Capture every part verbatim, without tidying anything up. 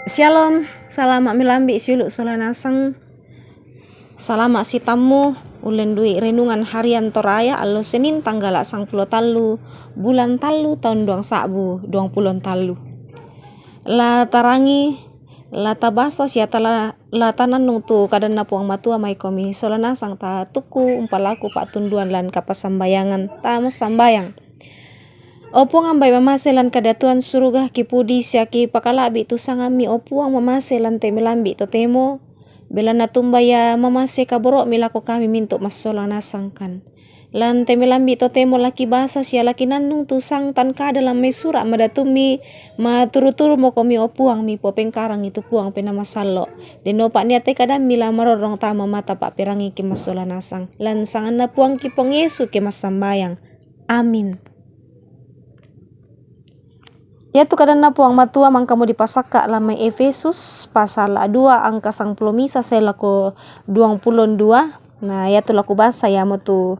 Shalom, salama' melambi' siulu' sola nasang. Salama' sitammu ullen dui' renungan harian Toraya allo Senin tanggala' sangpulo tallu bulan tallu taun duang sa'bu duang pulo tallu. La tarangi, la tabasa sia tala-, la tanannung tu kadanNa Puang Matua maikomi sola nasang tatukku umpalaku pa'tunduan lan kapassambayangan. Tamassambayang. O Puang Ambai' mamase lan kadatuan suruga, kipudi sia kipakala'bi' tu sangammi, o Puang, mamase lan te melambi' totemo, belanna tumba ia mamase kaboro'mi lako kami mintu' massola nasangkan. Lan te melambi' totemo la kibasa sia la kinannung tu sangtan kada lan mai sura' madatummi, maturu-turu mokomi, o Puang, mipopengkarangi tu Puang Penaa Masallo'. Dennopa nia te kadammi la marorong tama mata pa'perangiki massola nasang. Lan sanganNa Puangki Puang Yesu kimassambayang. Amin. Iatu kadanNa Puang Matua mangkamo dipasakka' lan mai Efesus pasal dua angka sangpulo misa sae lako duang pulo dua. Na, iatu la kubasa iamotu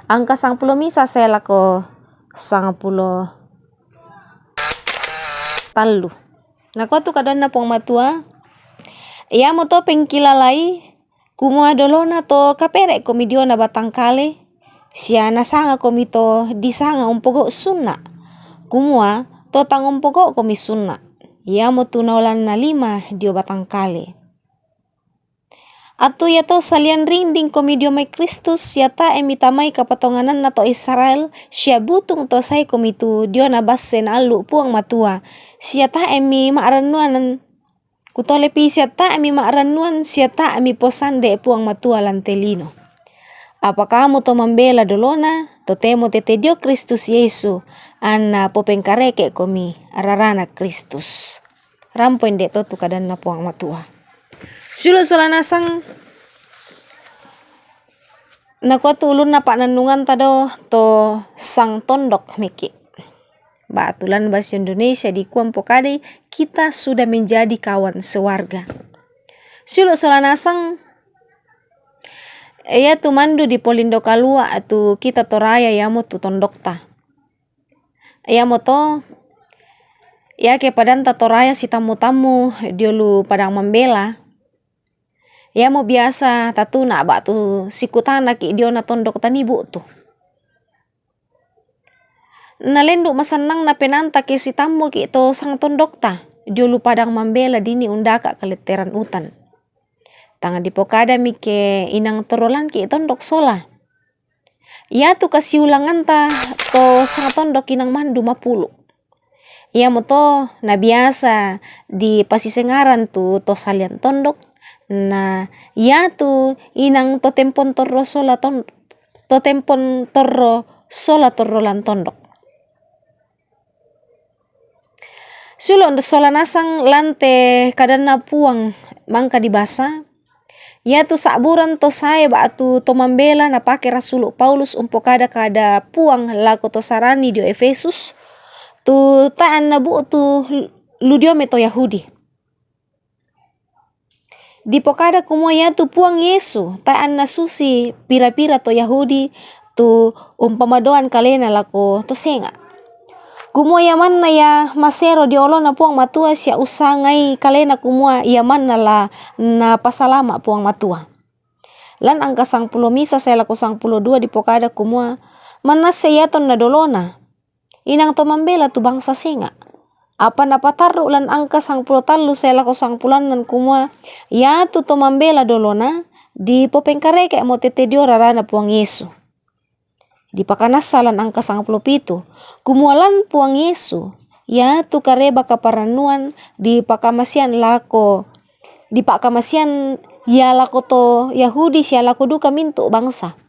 angka sangpulo misa sae lako sangpulo tallu. Nakua tu kadanNa Puang Matua, iamoto pengkilalai kumua dolona to kapere'komi diona batang kale, sia nasangakomi to disanga umpogau' sunna', kumua to tang umpogau'komi sunna', iamotu naolanna lima dio batang kale. Attu iato salian rindingkomi dio mai Kristus, sia tae' mitamai kapatongananna to Israel, sia butung to saekomi tu diona basse naallu' Puang Matua, sia tae' mima'rannuan Kutolepi sia tae' mima'rannuan sia tae' miposande' Puang Matua lan te lino. Apa kamu to mambela dolona, totemo tete dio Kristus Yesu, anna popengkareke'komi rarana Kristus. Rampo inde' to tu kadanNa Puang Matua. Siulu' sola nasang, nakua tu ulunna pa'nannunganta do to sang tondok meki'. Ba'tu lan bahasa Indonesia dikua umpokadai, kita sudah menjadi kawan sewarga. Siulu' sola nasang, iatu mandu dipolindo kalua' tu kita Toraya iamotu tondokta. Iamoto, iake padanta Toraya sitammu-tammu dio lu padang mambela, iamo biasa tatuna' ba'tu sikutanaki' diona tondok tanii bu'tu. Nalendu' masannangna penaanta ke sitammuki' to sang tondokta dio lu padang mambela dini undaka' kaletteran utan. Tang dipokadami ke inang torro lanki' tondok sola. Iatu kasiulanganta to sang tondok inang mandu mapulu'. Iamoto nabiasa dipasisengaran tu to salian tondok, na iatu inang to tempon torro sola ton-, to tempon torro sola torro lan tondok. Siulu' sola nasang lan te kadanNa Puang mangka dibasa, iatu sa'buran to sae ba'tu to mambela napake rasulu' Paulus umpokada kada Puang lako to sarani dio Efesus, tu tae' anna bu'tu lu dio mai to Yahudi. Dipokada kumua iatu Puang Yesu tae' anna susi pira-pira to Yahudi tu umpamadoan kalena lako to senga'. Kumua ia manna ia masero dio oloNa Puang Matua sia ussangai kalena kumua ia manna la napasalama' Puang Matua. Lan angka sangpulo misa sae lako sangpulo dua dipokada kumua, mannassa ia tonna dolona, inang to mambela tu bangsa senga'. Apa napatarru' lan angka sangpulo tallu sae lako sangpulo annan kumua, iatu to mambela dolona, dipopengkareke'mo tete dio rarana Puang Yesu. Dipakanassa lan angka sangpulo pitu, kumua lan Puang Yesu, iatu kareba kaparannuan dipakamasean lako, dipa'kamasean ia lako to Yahudi sia lako duka mintu' bangsa.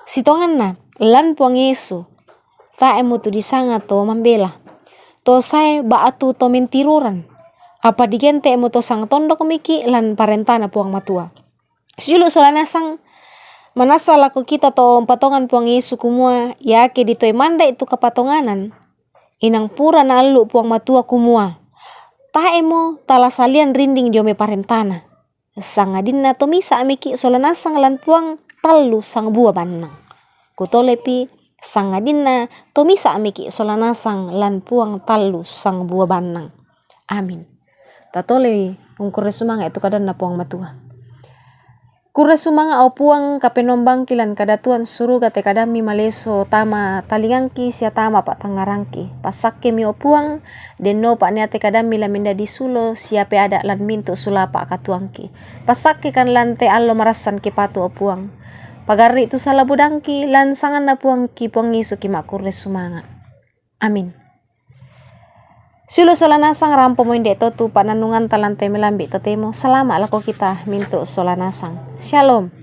Sitonganna, lan Puang Yesu, tae'mo tu disanga to mambela, to sae ba'tu to mentiruran, apa digente'mo to sang tondok meki' lan parentana Puang Matua. Siulu' sola nasang, manassa lako kita to umpatongan Puang Yesu kumua, iake ditoi manda'i tu kapatonganan, inang pura naallu' Puang Matua kumua, tae'mo tala salian rinding dio mai parentana. Sangadinna to misa' meki' sola nasang lan Puang tallu sangbua bannang. Kutolepi, sangadinna to misa' meki' sola nasang lan Puang tallu sangbua bannang. Amin. Tatole ungkurre sumanga' tu kadanNa Puang Matua. Kurre sumanga' o Puang, Kapenombangki lan kadatuan suruga te kadamMi maleso tama talingangki sia tama pa'tangngarangki. Passakkemi o Puang, dennopa nia te kadamMi la mendadi sulo sia peada' lan mintu' sulapa' katuangki. Passakkekan lan te allo marassan kipatu o Puang. Pagarri' tu sala budangki, lan sanganNa Puangki, Puang Yesu ki ma'kurre sumanga'. Amin. Siulu' sola nasang, rampomo inde to tu pa'nannunganta lan te melambi' totemo. Salama' lako kita mintu' sola nasang. Shalom.